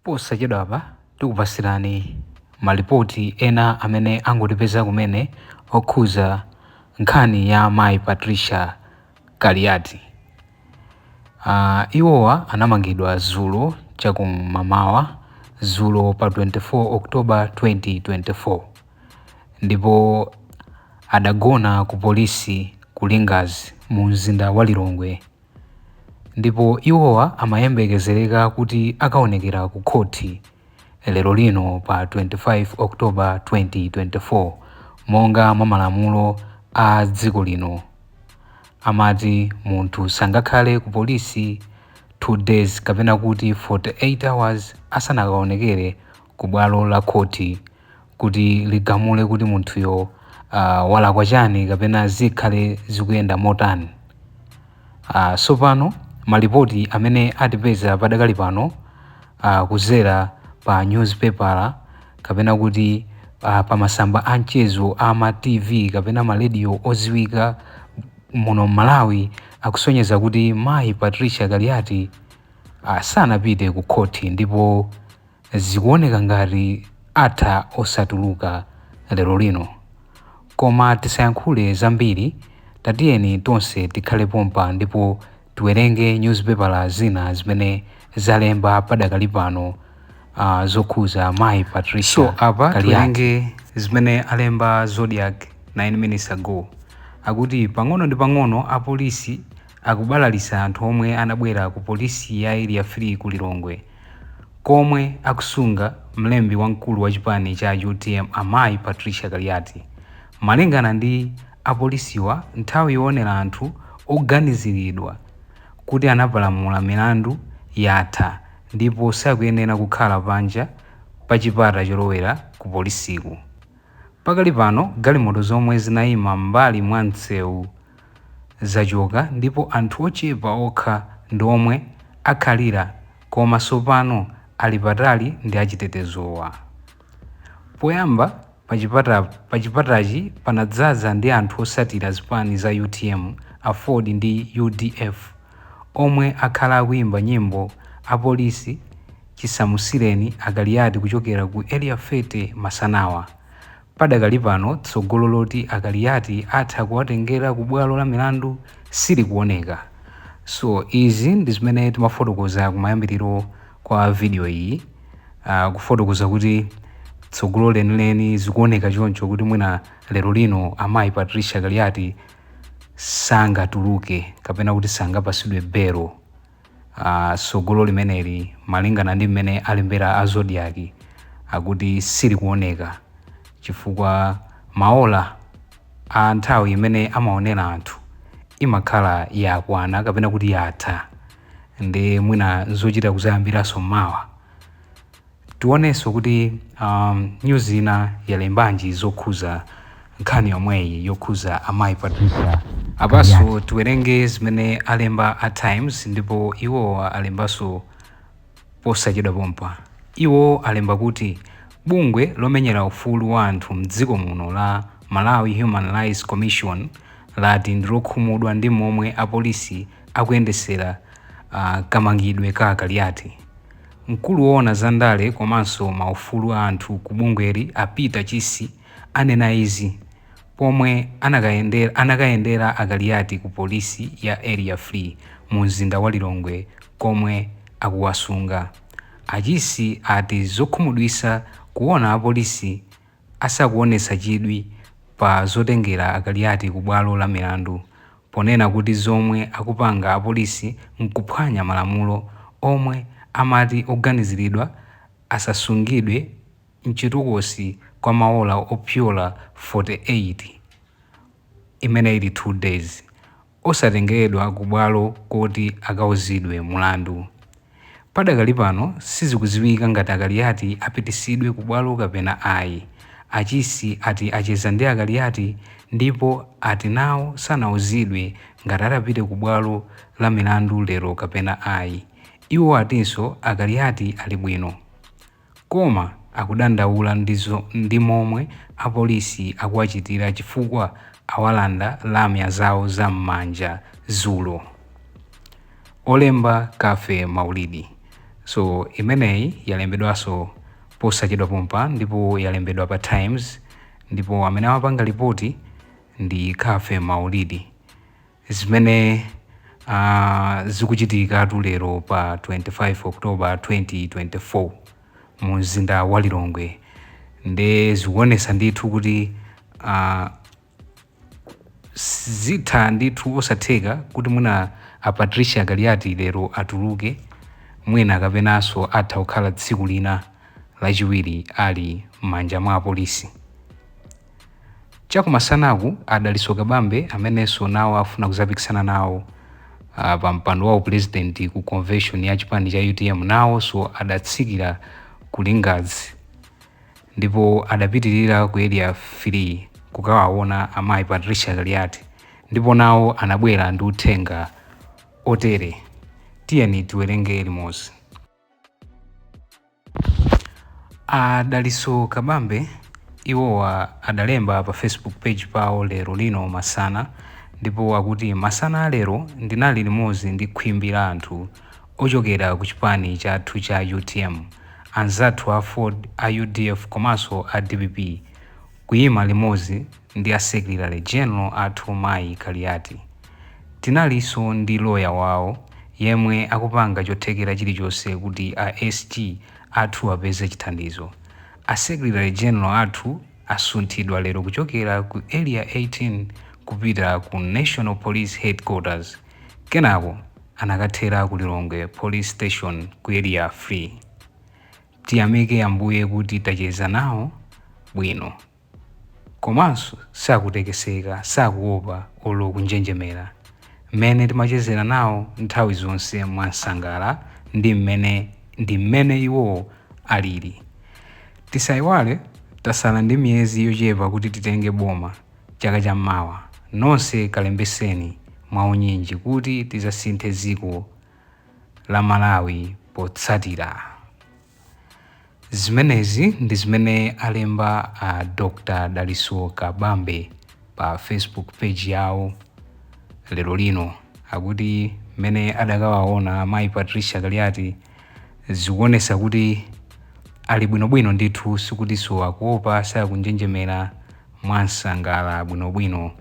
Posachedwapa tikupasirani malipoti ena amene angotipeza kumene okhuza nkhani ya mayi Patricia Kaliati. Iwowa anamangidwa zulo chakum'mamawa, zulo pa 24 October 2024, ndipo adagona ku polisi ku Lingadzi mu mzinda wa Lilongwe, ndipo iwowa amayembekezereka kuti akaonekera ku khoti lero lino pa 25 October 2024 monga mwa malamulo a dziko lino. Amati munthu sangakhale ku polisi 2 days kapena kuti 48 hours asanakaonekere ku bwalo la khoti kuti ligamule kuti munthuyo walakwa chani kapena zikhale zikuyenda motani. Sopano malipoti amene atipeza padakali pano kuzera pa newspaper kapena kuti pa masamba a mchezo a ma TV kapena ma radio oziwika muno Malawi akusonyeza kuti mayi Patricia Kaliati sanapite ku khoti ndipo zikuoneka ngati atha osatuluka lero lino. Koma tisayankhule zambiri, tatiyeni tonse tikhale pompa ndipo tiwerenge newspaper zina zimene zalemba padakali pano zokhuza mayi Patricia. So apa Kaliati. Tiwerenge zimene alemba Zodiak 9 minutes ago. Akuti pang'ono ndi pang'ono apolisi akubalalisa anthu omwe anabwera ku polisi ya Area 3 ku Lilongwe komwe akusunga mlembi wamkulu wa chipani cha UTM amayi Patricia Kaliati. Malingana ndi apolisiwa, nthawi yoonera anthu oganiziridwa kuti anapalamula milandu yatha ndipo sakuyenera kukhala panja pa chipata cholowera ku polisiku. Pakali pano galimoto zomwe zinayima m'mbali mwa msewu zachoka ndipo anthu ochepa okha ndi omwe akhalira, koma sopano ali patali ndi achitetezowa. Poyamba pachipatachi panadzaza ndi anthu osatira zipani za UTM, AFORD ndi UDF omwe akhala akuimba nyimbo apolisi chisamusireni akaliati kuchokera ku Area 30 masanawa. Padakali pano tsogolo loti akaliati atha kuwatengera ku bwalo la milandu silikuoneka. So izi ndi zimene timafotokoza kumayambiriro kwa video iyi, kufotokoza kuti tsogolo lenileni zikuoneka choncho kuti mwina lero lino amayi Patricia Kaliati sangatuluke kapena kuti sangapasidwe belo. Tsogolo limeneli malingana ndi mmene alembera a Zodiak akuti silikuoneka chifukwa maola a nthawi imene amaonera anthu imakhala yakwana kapena kuti yatha, ndi mwina zochita kuzayambiranso mawa. Tionenso kuti news ina yalembanji zokhuza nkhani yomweyi yokhuza amayi Patricia. Apanso tiwerenge zimene alemba a Times, ndipo iwo alembanso posachedwa pompa. Iwo alemba kuti bungwe lomenyera ufulu wa anthu mdziko muno la Malawi Human Rights Commission lati ndilokhumudwa ndi momwe apolisi akuyendesera kamangidwe ka Kaliati. Mkulu woona za ndale komanso maufulu a anthu ku bungweli a Peter Chisi anena izi pomwe anakayendera akaliati ku polisi ya Area 3 mu mzinda wa Lilongwe komwe akuwasunga. Achisi ati zokhumudwitsa kuona apolisi asakuonetsa chidwi pa zotengera akaliati ku bwalo la milandu, ponena kuti zomwe akupanga apolisi nkuphwanya malamulo omwe amati oganiziridwa asasungidwe mchitokosi kwa maola opyola 48, imene ili 2 days, osatengeredwa ku bwalo kuti akauzidwe mulandu. Padakali pano sizikudziwika ngati akaliati apitisidwe ku bwalo kapena ayi. Achisi ati acheza ndi akaliati ndipo ati nawo sanauzidwe ngati atapite ku bwalo la milandu lero kapena ayi. Iwo atinso akaliati ali bwino, koma akudandaula ndi momwe apolisi akuwachitira chifukwa awalanda lamya zawo za m'manja zulo. Olemba Kafe Maulidi. So imeneyi yalembedwanso posachedwa pompa ndipo yalembedwa pa Times, ndipo amene amapanga ripoti ndi Kafe Maulidi. Zimene zikuchitikatu lero pa 25 October 2024 mu mzinda wa Lilongwe, nde zikuonesa ndithu kuti zitha ndithu osatheka kuti mwina a Patricia Kaliati lero atuluke, mwina kapenanso atha kukhala tsiku lina lachiwiri ali m'manja mwa apolisi. Chakumasanaku a Dalitso Kabambe amenenso nawo afuna kuzapikisana nawo pa mpando wa upurezidenti ku convention ya chipani cha UTM, nawonso adatsikira ku Lingadzi ndipo adapitirira ku Area 3 kukawaona amayi Patricia Kaliati, ndipo nawo anabwera ndi uthenga otere. Tiyeni tiwerenge limodzi. A Dalitso Kabambe iwowa adalemba pa Facebook page pawo lero lino masana, ndipo akuti masana alero ndinali limodzi ndi khwimbi la anthu ochokera ku chipani chathu cha UTM, anzathu a Ford, a UDF komanso a DPP, kuyima limodzi ndi a Secretary General athu mayi Kaliati. Tinalinso ndi loya wawo yemwe akupanga chothekera chilichonse kuti a SG athu apeze chithandizo. A Secretary General athu asunthidwa lero kuchokera ku Area 18 kupita ku National Police Headquarters, kenako anakathera ku Lilongwe Police Station ku Area 3. Tiyamike Ambuye kuti tacheza nawo bwino, komanso sakutekeseka, sakuopa olo kunjenjemera. Mmene timachezera nawo nthawi zonse mwansangala ndi mmene iwowo alili. Tisayiwale tasala ndi miyezi yochepa kuti titenge boma chaka cham'mawa. Nonse kalembeseni mwaunyinji kuti tizasinthe dziko la Malawi potsatira. Zimenezi ndi zimene alemba a Dr. Dalitso Kabambe pa Facebook page yawo lero lino, akuti mmene adakawaona amayi Patricia Kaliati zikuonesa kuti ali bwinobwino ndithu, sikutinso akuopa, sakunjenjemera, mwansangala bwinobwino.